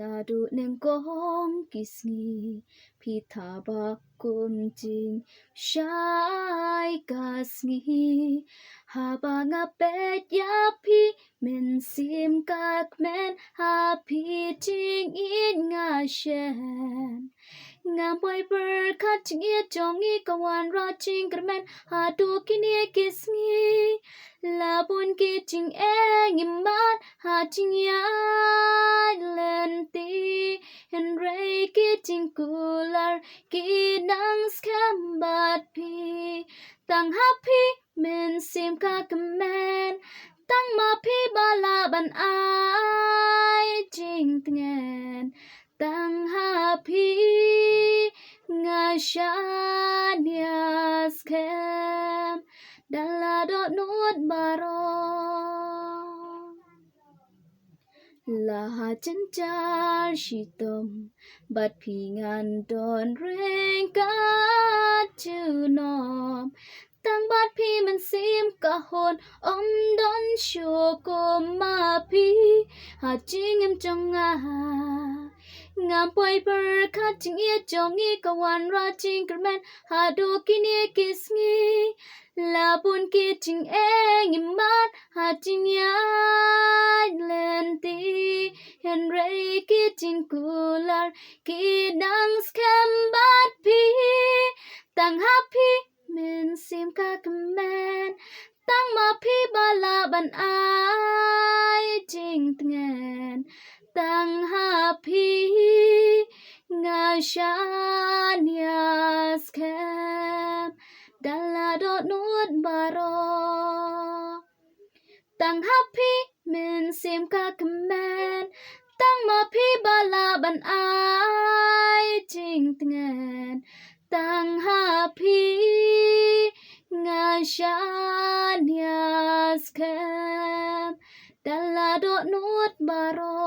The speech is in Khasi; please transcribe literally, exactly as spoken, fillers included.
Naduh nyngkong ki sngi, phi thaw bak kum jingshai ka sngi. Haba nga peit ïa phi, mynsiem ka kmen, ha phi jingïeit nga shem. Ngam poi pyrkhat jingïeit jong ngi, ka wanrah jingkyrmen haduh kine ki sngi. La bun ki jingeh ngim mad ha jingïaid lynti, hynrei ki jingkular ki nang skhem bad phi. Tang ha phi mynsiem ka kmen, tang ma phi ba lah ban ai jingtngen. Tang ha phi nga shaniah skhem, da la dohnud baroh. La ha jynjar shitom, bad phi ngan don ryngkat junom. Tang bad phi mynsiem ka hun, ym don shuh kum ma phi ha jingim jong nga. Ngam poi pyrkhat jingïeit jong ngi, ka wanrah jingkyrmen haduh kine ki sngi. La bun ki jingeh ngim mad ha jingïaid lynti, hynrei ki jingkular ki nang skhem bad phi. Tang ha phi mynsiem ka kmen, tang ma phi ba lah ban ai jingtngen. Tang ha phi nga shaniah skhem, da la dohnud baroh. Tang ha phi mynsiem ka kmen, tang ma phi ba lah ban ai jingtngen. Tang ha phi nga shaniah skhem, da la dohnud baroh.